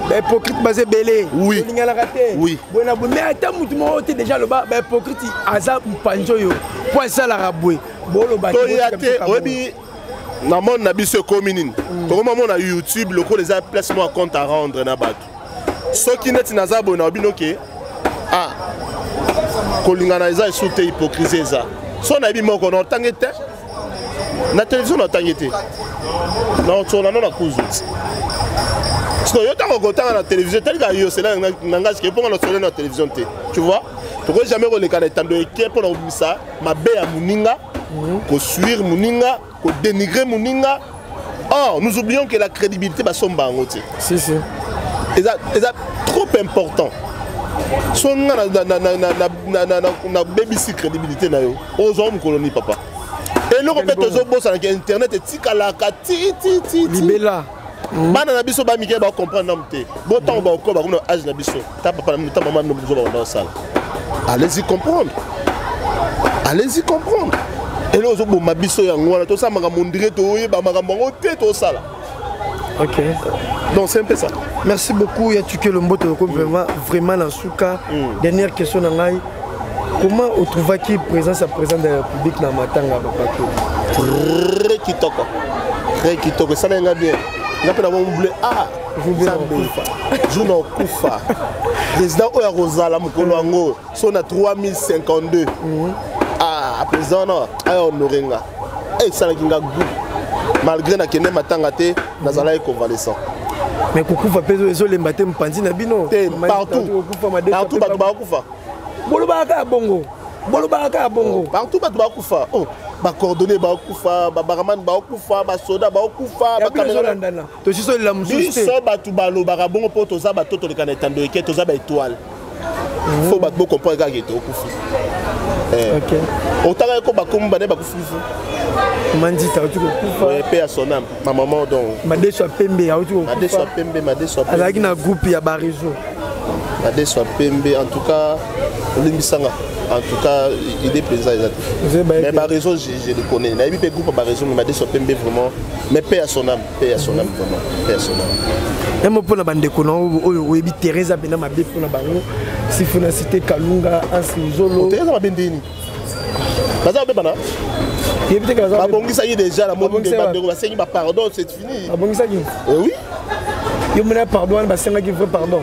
Speaker 2: bahypocrite baza ebele, olinganaka te boye na boye. Mais ata motu moko te déjà aloba bahypocrite aza mopanzi oyo mpo asalaka boye, boloba.
Speaker 1: Toya te. Oyebi, na monde na biso ekomi nini? Tokoma mona YouTube lokola eza place moko compte à rendre na bato. Soki neti naza boye na bino ke ah, kolingana eza esu te, hypocrisie eza. So nayebi moko na otange te na télévision, na otange te na otsola no na kuzu ti. Parce yo ntango okotanga na télévision, etalika yo sela na ngai sike mponga na osole na télévision te. Tu vois, tokoki jamais koleka na etando eke mpona kobimisa mabe ya moninga, kosuire moninga, kodénigrer moninga. Or nous oublions que la crédibilité, basomba yango te.
Speaker 2: Si, si.
Speaker 1: Eza trop important. So nga nabebisi crédibilité na yo, ozwa mokolo ni papa. Eloko mpe tozobosanaka, internet etikalaka ti ti ti.
Speaker 2: Libela.
Speaker 1: Bana na biso bamike bacomprendre nanu te. Bo ntango bakokoba bakomi na age na biso, ta papa na ta mama bino biso babanda kosala. Allez-y comprendre, allez-y comprendre. Eloko ozoboma biso yango wana, tosala makambo ondire toyeba makambo yango te, tosala. Donc c'est un peu ça.
Speaker 2: Merci beaucoup ya Tukelo Mboto. Tokomi vraiment vraiment na suka. Dernière question na ngai: comment otrouvaki présence ya président de la République na matanga bapato?
Speaker 1: Très kitoko, très kitoko. Esalaki nga bien. Nga mpe na bomble ah, Nzambe, jour na okufa, président oyo akozala mokolo yango so na 3052. Ah, président wana aya honore nga. Esalaki nga goût. Malgré nakende matanga te, nazalaki convalescent.
Speaker 2: Mais kokufa mpe ezolemba te, mopanzi na bino.
Speaker 1: Te, partout partout bato bakokufa.
Speaker 2: Bolobaka kaka bongo, bolobaka kaka bongo.
Speaker 1: Partout bato bakufa. Oh, bacoordonné bakufa, babaraman bakufa, basoda bakufa.
Speaker 2: Bazolandana, tosisolela mosusu te.
Speaker 1: Biso bato balobaka bongo mpo toza bato toleka na etando eke, toza baétoile. Faut bato bocomprendre kaka ete okufi. Otanga ko bakomi bane bakufufu.
Speaker 2: Mandita auti kokufa.
Speaker 1: Paix à son âme, ma maman donc.
Speaker 2: Madeso ya Pembe auti.
Speaker 1: Madeso ya Pembe, Madeso ya Pembe.
Speaker 2: Azalaki na groupe ya bareseau.
Speaker 1: Madeso ya Pembe, en tout cas olimbisanga, en tout cas idée mpenza eza te, mais baréseau je le connais, nayebi mpe groupe ya baréseau. Mais Madeso ya Pembe vraiment, mais paix à son âme, paix à son âme, vraiment paix à son âme.
Speaker 2: Emo mpona bandeko na oyo oyebi terrain eza mpena mabe mpona bango, sifu na cité Kalunga, Ansi Zolo.
Speaker 1: Eza mabe ndeni? Baza babebana.
Speaker 2: Yebi te.
Speaker 1: Babongisaki déjà, namoni bandeko basengi bapardon, c'est fini.
Speaker 2: Babongisaki?
Speaker 1: Oui.
Speaker 2: Yo mona pardon wana basengaki vrai pardon?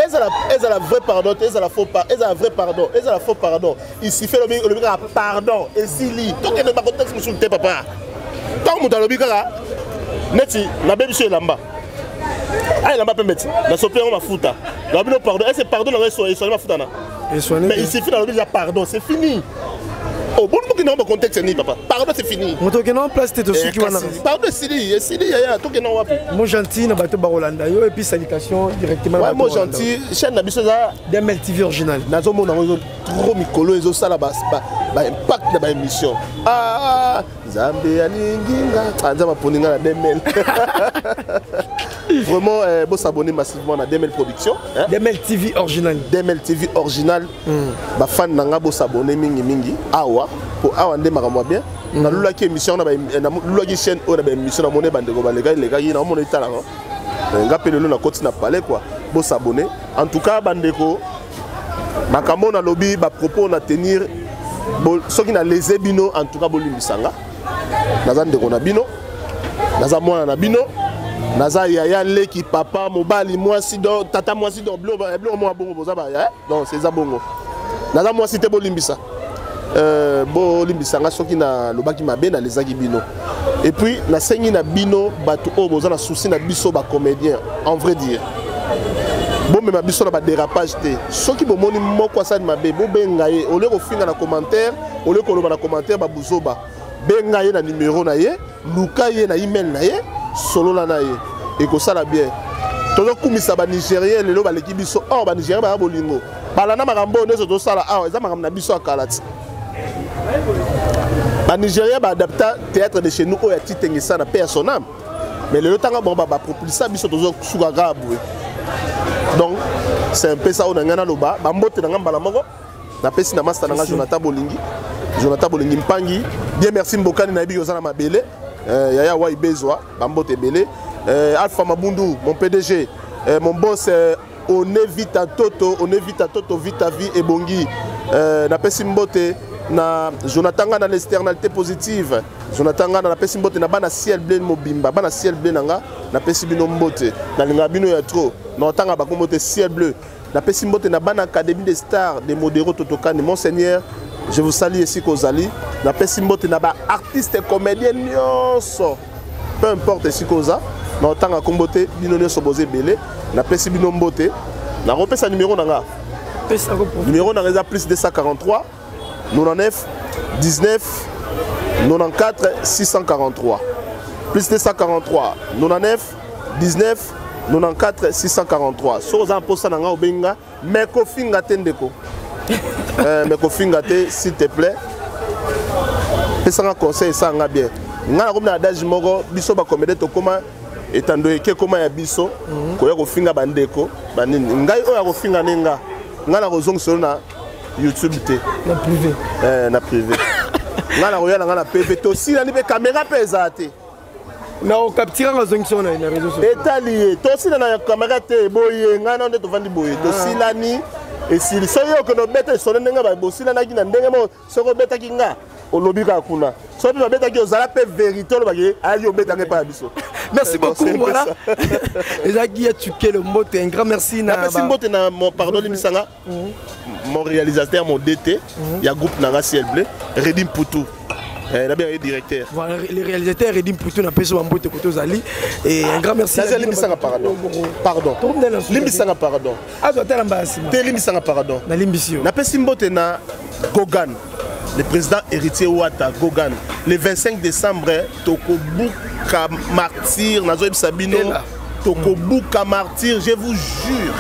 Speaker 1: Ezala, ezala vrai pardon te, ezala faux, ezala vrai pardon, ezala faux pardon, il suffit olobi, olobi kaka pardon, esili. Tokende bacontexte mosusu te, papa. Ntango moto alobi kaka neti nabebi so elamba, a elamba pembe ti nasopi yango mafuta, nalobi no pardon, ese pardon nango eswani mafuta na? Mais il suffit nalobi déjà pardon, c'est fini. Oh, bon, bokende yango bacontexte nini, papa? Pardon, c'est fini.
Speaker 2: Moto okende en place te, tosuki wana.
Speaker 1: Pardon esili, esili yaya, tokende wapi?
Speaker 2: Mot gentil na bato bakolanda yo et puis salutation directement.
Speaker 1: Ouais, mot gentil, chaîne na biso eza
Speaker 2: DML TV Original.
Speaker 1: Nazomona yango trop mikolo, ezosala baimpact na baémission. Ah, Nzambe alingi nga, Nzambe aponi nga na DML. Vraiment, bosabonner massivement na DML Production,
Speaker 2: hein? DML TV Original.
Speaker 1: DML TV Original. Bafan na nga, bosabonner mingi mingi awa, po awa nde makambo ya bien. Nalulaki émission, nalulaki chaîne oyo na baémission, namoni bandeko balekaki lekaki, naomona etalanga nga mpe lelo nakoti na palais quoi. Bosabonner en tout cas, bandeko. Makambo nalobi, bapropos na tenir, soki nalese bino, en tout cas bolimbisanga. Naza ndeko na bino, naza mwana na bino, naza yaya, leki, papa, mobali, mwasi, donc tata mwasi, donc biloko moko bongo boza ba, donc eza bongo. Naza mwasi te, bolimbisa, bolimbisanga soki nalobaki mabe, nalezaki bino. Et puis nasengi na bino bato oyo boza na souci na biso bacomédien, en vrai dire, bomema biso na badérapage te. Soki bomoni moko asali mabe, bobenga ye. Olie kofinga na commentaire, olie koloba na commentaire babuzoba, benga ye na numero na ye, luka ye na email na ye, solola na ye, ekosala bien. Tozokumisa Banigérien, lelo baleki biso. Or Banigérien baya bolingo, balanda makambo oyo nyonso tosala awa, eza makambo na biso ya kala ti. Banigérien baadapta théâtre de chez nous oyo ya Titengesa na paix à son âme, mais lelo ntango bango bapropulsa biso, tozosuka kaka boye. Donc c'est un peu ça oyo na ngai naloba. Bambote na ngai mbala moko napesi na master na ngai Jonathan Bolingi, Jonathan Bolingi Mpangi bien. Merci Mbokani, nayebi oza na mabele, yaya wai bezwa bambote ebele. Alpha Mabundu, mon PDG, mon boss, one vita toto, one vita toto, vita vie ebongi. Napesi mbote na Jonathan nga na l'externalité positive. Jonathan nga napesi mbote na bana Ciel Bleu mobimba, bana Ciel Bleu na nga, napesi bino mbote, nalingaka bino ya trop. Na otanga bakombo te. Ciel Bleu, napesi mbote na bana Académie des Stars de Modero Totokani. Monseigneur, je vous salue esika ozali. Napesi mbote na baartiste comédien nyonso, peu importe esika oza, na otanga kombo te, bino nyonso boza ebele, napesi bino mbote. Nakopesa numéro na nga. Numéro na nga eza plus 243 99 19 94 643, plus 243 99 19 94 643. Soki oza na mposa na nga, obengi nga, mais kofinga te, ndeko, mais kofinga te, s'il te plaît. Pesanga conseil, esanga bien. Nga nakomi na adage moko: biso bacomédien tokóma etando eke ekóma ya biso koya kofinga bandeko banini. Ngai oyo akofinga ne nga, ngai nakozongisa yo na YouTube te.
Speaker 2: Na privé.
Speaker 1: Na privé, ngai nakoya na ngai na PV, tosilani mpe caméra mpe ezala te.
Speaker 2: Na okaptira nga, azongisa na réseau social.
Speaker 1: Etali ye, tosila na caméra te boye, ngai na nde tovandi boye, tosilani, esili. Soki okende obeta esolo ndenge bosilanaki na ndenge moko, soki obetaki nga, olobi kaka kuna. Soki mpe babetaki, ozala mpe vérité, olobaki ayaki obetanga epai ya biso.
Speaker 2: Merci beaucoup. Voilà, ezalaki ya Tukele Mbote, un grand merci na
Speaker 1: Napesi mbote na mon, pardon, limbisanga, mon réalisateur, mon DT ya groupe nanga Ciel Bleu, Redi Mputu. Eh, nabengaka ye directeur.
Speaker 2: Voilà, le réalisateur Edim Poutou na peso bambote koto ozali. Et un grand merci.
Speaker 1: Naza limbisanga pardon. Pardon. Limbisanga pardon.
Speaker 2: Azwa tala mbala nsima.
Speaker 1: Te limbisanga pardon.
Speaker 2: Nalimbisi yo.
Speaker 1: Napesi mbote na Gogan. Le président héritier Wata Gogan. Le 25 décembre, tokobuka martyr, nazoyebisa bino. Tokobuka martyr, je vous jure.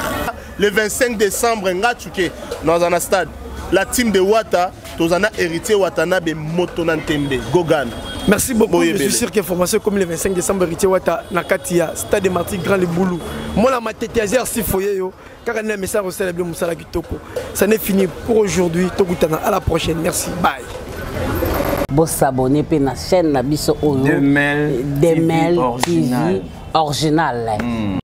Speaker 1: Le 25 décembre, nga tsuke, naza na stade. La team de Wata, toza na héritier Watanabe moto na ntembe Gogan.
Speaker 2: Merci beaucoup. Je suis sûr que formation comme le 25 décembre héritier Wata na kati ya stade de Martyrs Grand Libulu. Mona matete ya si foyer yo. Kaka na message osala bino musala kitoko. Ça n'est fini pour aujourd'hui. Tokutana à la prochaine. Merci. Bye.
Speaker 3: Bosabone mpe na chaîne na biso oyo
Speaker 4: Demel
Speaker 3: Demel
Speaker 4: TV
Speaker 3: TV original.
Speaker 4: Original.